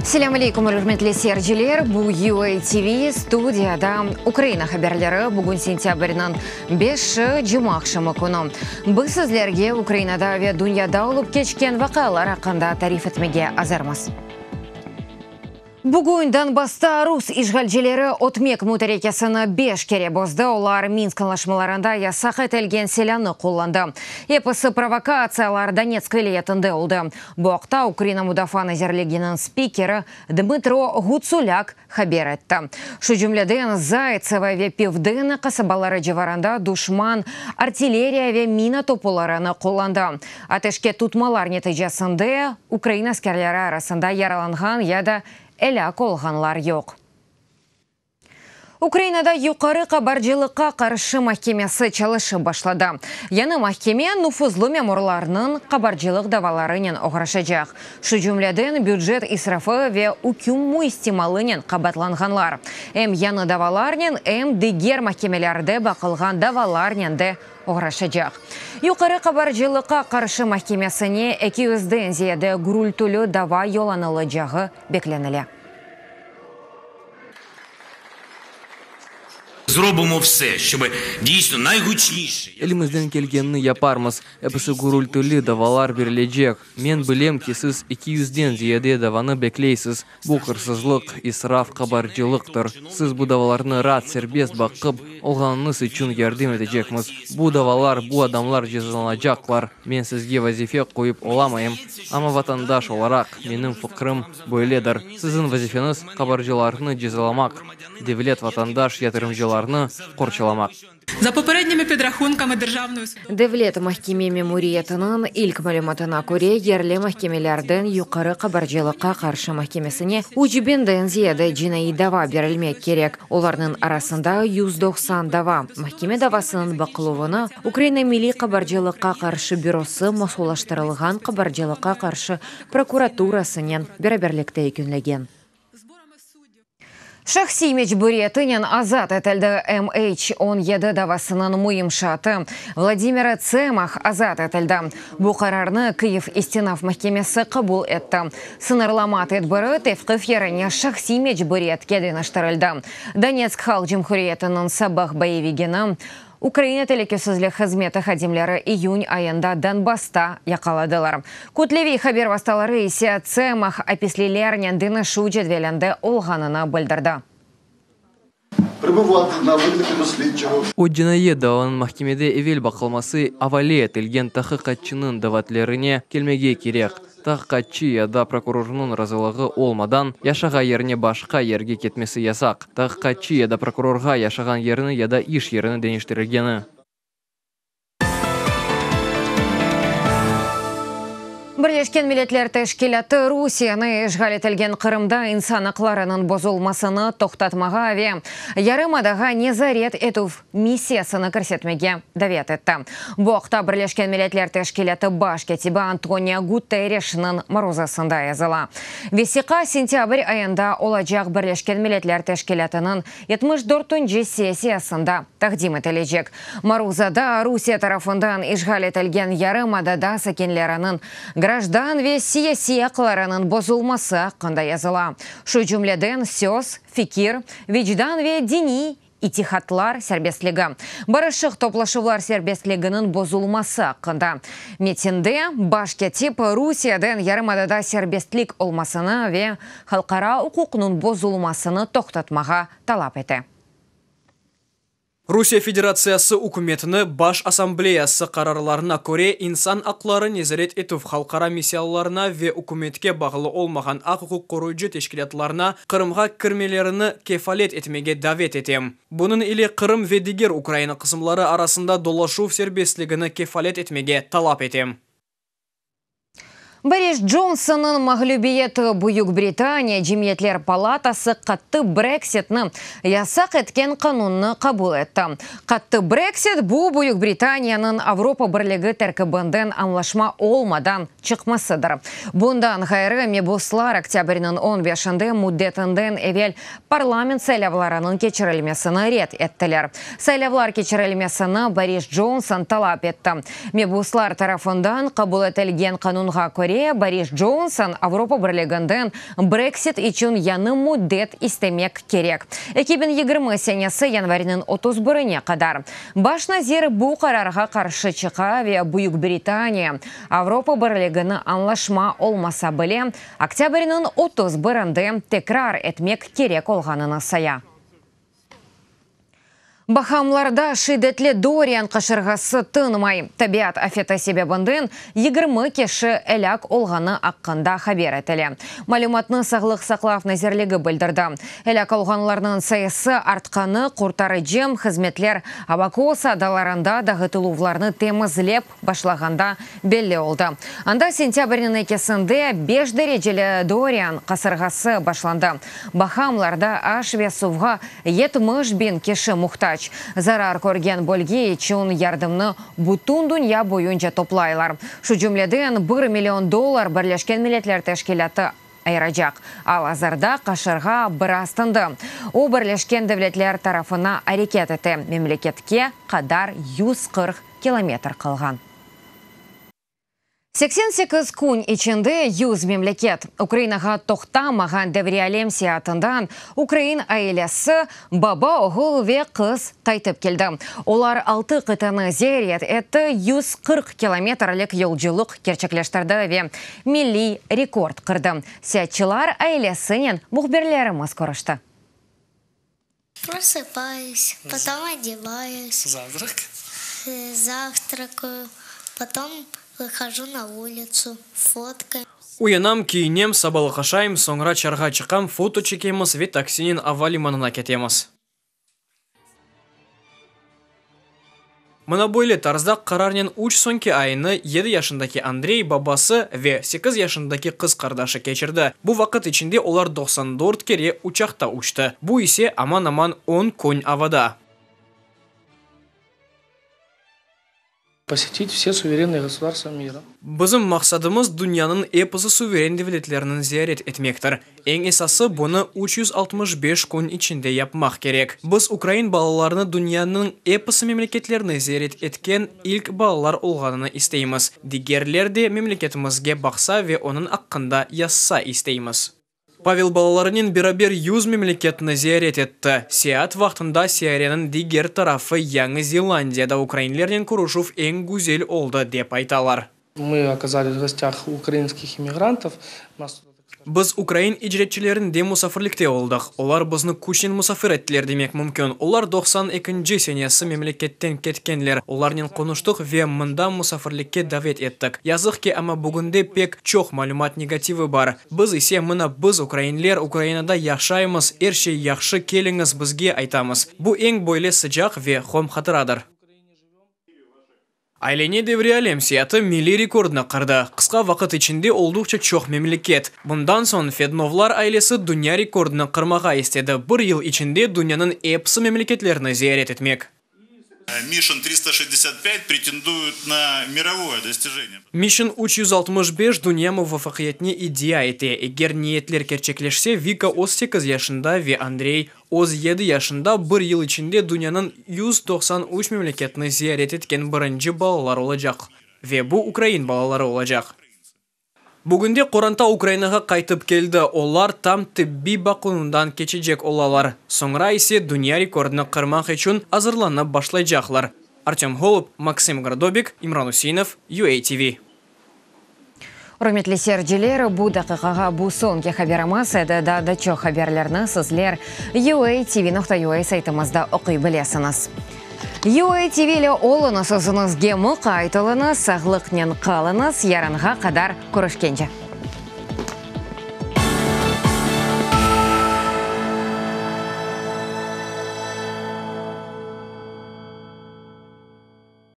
Selâm aleykum, ürmetli seyirciler! Bu UA TV, studiyada Ukraina haberleri. Bugün sentâbrniñ beşi, cumaaqşamı künü. Biz sizlerge Ukrainada ve dünyada olıp keçken vaqialar aqqında tarif etmege azırmız. Bugün Donbassta rus işğalcileri ötmek müterekesini beş kere bozdı, olar Minsk añlaşmalarında yasaq etilgen silânı qullandı. Episi provokatsiyalar Donetsk vilâyetinde oldı. Bu aqta Ukraina Mudafaa nazirliginiñ spikeri Dmıtro Ğutsulâk haber etti. Şu cümleden, Zaytsevo ve Pivdenne qasabaları civarında duşman artilleriya ve mina topularını qullandı. Ateşke tutmalar neticesinde ukrain askerleri arasında yaralanğan ya da elâk olğanlar yoq. Ukrainada Yuqarı qabarcılıqqa qarşı mahkemesi çalışıp başladı. Yañı mahkeme nufuzlı memurlarnıñ qabarcılıq davalarınen oğraşacaq, şu cümleden bücet israfı ve üküm muistimalınen qabaatlanğanlar. Em yañı davalarnen, em diger mahkemelerde baqılğan davalarnen de oğraşacaq. Yuqarı qabarcılıqqa qarşı mahkemesine eki yüzden ziyade gürültüli dava yollanılacağı beklenile. Zrobımo vse, şçobi diysno nayğuçnişe. Elimizden kelgenini yaparmız. Episi gürültüli davalar berilecek. Men bilem ki, siz eki yüzden ziyade davanı bekleysiz. Bu hırsızlıq, israf, qabarcılıqtır. Siz bu davalarnı raat, serbest baqıp olğanıñız içün yardım etecekmiz. Bu davalar, bu adamlar cezalanacaqlar. Men sizge vazife qoyıp olamayım, amma vatandaş olaraq menim fıkrım böyledir, siziñ vazifeñiz qabarcılarnı cezalamaq, devlet, vatandaş, yatırımcılarnı qorçalamaq. Za poperednimi pidrahunkami Derjavnoyi Devlet mahkeme memuriyetiniñ ilk malümatına köre, yerli mahkemelerden Yuqarı qabarcılıqqa qarşı mahkemesine üç biñden ziyade cinaiy dava berilmek kerek, olarnıñ arasında 190 dava. Mahkeme davasınıñ baqıluvını Ukraina Milliy qabarcılıqqa qarşı bürosı masqullaştırılğan qabarcılıqqa qarşı prokuraturasınen beraberlikte yekünlegen. Şahsiy mecburiyetinen azat etildi MH 17 davasınıñ müim şaatı Vladimir Tsemah azat etildi. Bu qararnı Kyiv istinaf mahkemesi qabul etti. Sıñırlama tedbiri tevqif yerine şahsiy mecburiyetke deñiştirildi. Donetsk Halq Cumhuriyetiniñ sabıq boyevigini Ukraina telükesizlik hızmeti hadimleri iyün ayında Donbassta yaqaladılar. Kütleviy haber vastaları ise Tsemah apislilernen deñişüv cedvelinde olğanını bildirdi. O, cinayet davanıñ mahkemede evel baqılması avale etilgen tahqiqatçınıñ davetlerine kelmege kerek. Tahqiqatçı ya da prokurornıñ razılığı olmadan, yaşağa yerine başqa yerge ketmesi yasaq. Tahqiqatçı ya da prokurorğa yaşağan yerini ya da iş yerini deñiştirilgeni. Birleşken Milletler Teşkilâtı Rusiyeni işğal etilgen Qırımda insan aqlarınıñ bozulmasını toqtatmağa ve yarımadağa nezaret etüv missiyasını kirsetmege davet etti. Bu aqta Birleşken Milletler Teşkilâtı baş kâtibi Antonio Guterreşniñ maruzasında yazıla. Vesiqa sentâbr ayında olacaq Birleşken Milletler Teşkilâtınıñ yetmiş dörtünci sessiyasında taqdim etilecek. Maruzada Rusiye tarafından işğal etilgen yarımadada sakinleriniñ grajdan ve siyasiy aqlarınıñ bozulması aqqında yazıla, şu cümleden söz, fikir, vicdan ve diniy ittihatlar serbestligi, barışıq toplaşuvlar serbestliginiñ bozulması aqqında. Metinde baş kâtip Rusiyeden yarımadada serbestlik olmasını ve halqara uquqnıñ bozulmasını toqtatmağa talap ete. Rusiye Federatsiyası ükümetini Baş Assambleyası qararlarına köre insan aqları nezaret etüv halqara missiyalarına ve ükümetke bağlı olmağan aq-uquq qoruyıcı teşkilâtlarına Qırımğa kirmelerini kefalet etmege davet etem. Bunıñ ile Qırım ve diger Ukraina qısımları arasında dolaşuv serbestligini kefalet etmege talap etem. Boris Johnsonnıñ mağlübiyeti Büyük Britaniya Cemiyetler palatası qattı Brexitni yasaq etken qanunnı qabul etti. Qattı Brexit, bu Büyük Britaniyanıñ Avropa Birligi terkibinden añlaşma olmadan çıqmasıdır. Bundan ğayrı, mebuslar oktâbrniñ on beşinde müddetinden evel parlament saylavlarınıñ keçirilmesini red ettiler. Saylavlar keçirilmesini Boris Johnson talap etti. Mebuslar tarafından qabul etilgen qanunğa köre, köre, Boris Johnson Avropa Birliginden Brexit içün yañı müddet istemek kerek, 2020 senesi yanvariniñ 31-ine qadar. Baş nazir bu qararğa qarşı çıqa ve Büyük Britaniya Avropa Birligini añlaşma olmasa bile, oktâbrniñ 31-inde tekrar etmek kerek olğanını saya. Bahamlarda şiddetli Dorian qaşırğası tınmay. Tabiat afeti sebebinden 20 kişi elâk olğanı aqqında haber etile. Malümatnı Sağlıq saqlav nazirligi bildirdi. Elâk olğanlarnıñ sayısı artqanı, qurtarıcı hızmetler Abakosa adalarında dağıtıluvlarnı temizlep başlağanda belli oldı. Anda sentâbrniñ ekisinde beş dereceli Dorian qasırğası başlandı. Bahamlarda aş ve suvğa 70.000 kişi muhtac. Zarar körgen bölge içün yardımnı bütün dünya boyunca toplaylar. Şu cümleden, bir million dollar Birleşken Milletler Teşkilâtı ayıracaq. Al-azırda qaşırğa biraz tındı. O, Birleşken Devletler tarafına areket ete, memleketke qadar 140 kilometr qalğan. 88 kün içinde 100 memleket. Ukrainağa toqtamağan devrialem seyaatından ukrain ailesi, baba, oğul ve qız qaytıp keldi. Olar altı qıtanı ziyaret etti, 140 kilometrlik yolculıq kerçekleştirdi ve milliy rekord qırdı. Seyaatçılar ailesinen mühbirlerimiz körüşti. Просыпаюсь, потом одеваюсь. Завтрак? Завтракаю, потом выхожу на улицу, фотка. Uyanam, kiyinem, sabalıq aşayım, soñra çarğa çıqam, foto çekemiz ve taksinen ava limanına ketemiz. Mına böyle tarzda qararnen üç soñki ayını yedi yaşındaki Andrey, babası ve sekiz yaşındaki qız qardaşı keçirdi. Bu vaqıt içinde olar 94 kere uçaqta uçtı, bu ise aman-aman on kün avada. Посетить все суверенные государства мира. Bizim maqsadımız dünyanıñ episi suveren devletlerini ziyaret etmektir. Eñ esası, bunı 365 kün içinde yapmaq kerek. Biz ukrain balalarını dünyanıñ episi memleketlerini ziyaret etken ilk balalar olğanını isteymiz. Digerler de memleketimizge baqsa ve onıñ aqqında yazsa isteymiz. Pavel balalarınen beraber 100 memleketni ziyaret etti. Seyaat vaqtında seyyareniñ diger tarafı Yañı Zelandiyada ukrainlernen körüşüv eñ güzel oldı, dep aytalar. Мы оказались в гостях у украинских иммигрантов. Нас туда, так сказать, Biz ukrain icretçilerinde musafirlikte oldıq. Olar bizni küçnen musafir ettiler demek mümkün. Olar 92-nci senesi memleketten ketkenler. Olarnen qonuştıq ve mında musafirlikke davet ettik. Yazıq ki, amma bugünde pek çoq malümat negativi bar. Biz ise mına biz ukrainler Ukrainada yaşaymız, er şey yahşı, keliñiz bizge aytamız. Bu eñ böyle sıcaq ve hoş hatıradır. Aileni devrialem seyaatı milliy rekordnı qırdı. Qısqa vaqıt içinde olduqça çoq memleket. Bundan soñ Fednovlar ailesi dünya rekordını qırmağa istedi. Bir yıl içinde dünyanıñ episi memleketlerini ziyaret etmek. Mission 365 претендует на мировое достижение. Mission 365 dünya muvafaqiyetine iddia ete. Eger niyetler kerçekleşse, Vika öz 8 yaşında ve Andrey öz 7 yaşında bir yıl içinde dünyanıñ 193 memleketini ziyaret etken birinci balalar olacaq. Ve bu ukrain balaları olacaq. Bugünde qoranta Ukrainağa qaytıp keldi. Olar tam tibbiy baquvından keçecek olalar. Soñra ise dünya rekordını qırmaq içün azırlanıp başlaycaqlar. Artem Golub, Maksim Gradobik, İmran Useinov, UATV. Ürmetli seyirciler, bu daqiqağa bu soñki haberimiz edi. Daa da çoq haberlerni sizler uatv.ua saytımızda oquy bilesiñiz. UATV ile oluñız, özüñizge muqayt oluñız, sağlıqnen qalıñız, yarınğa qadar körüşkence.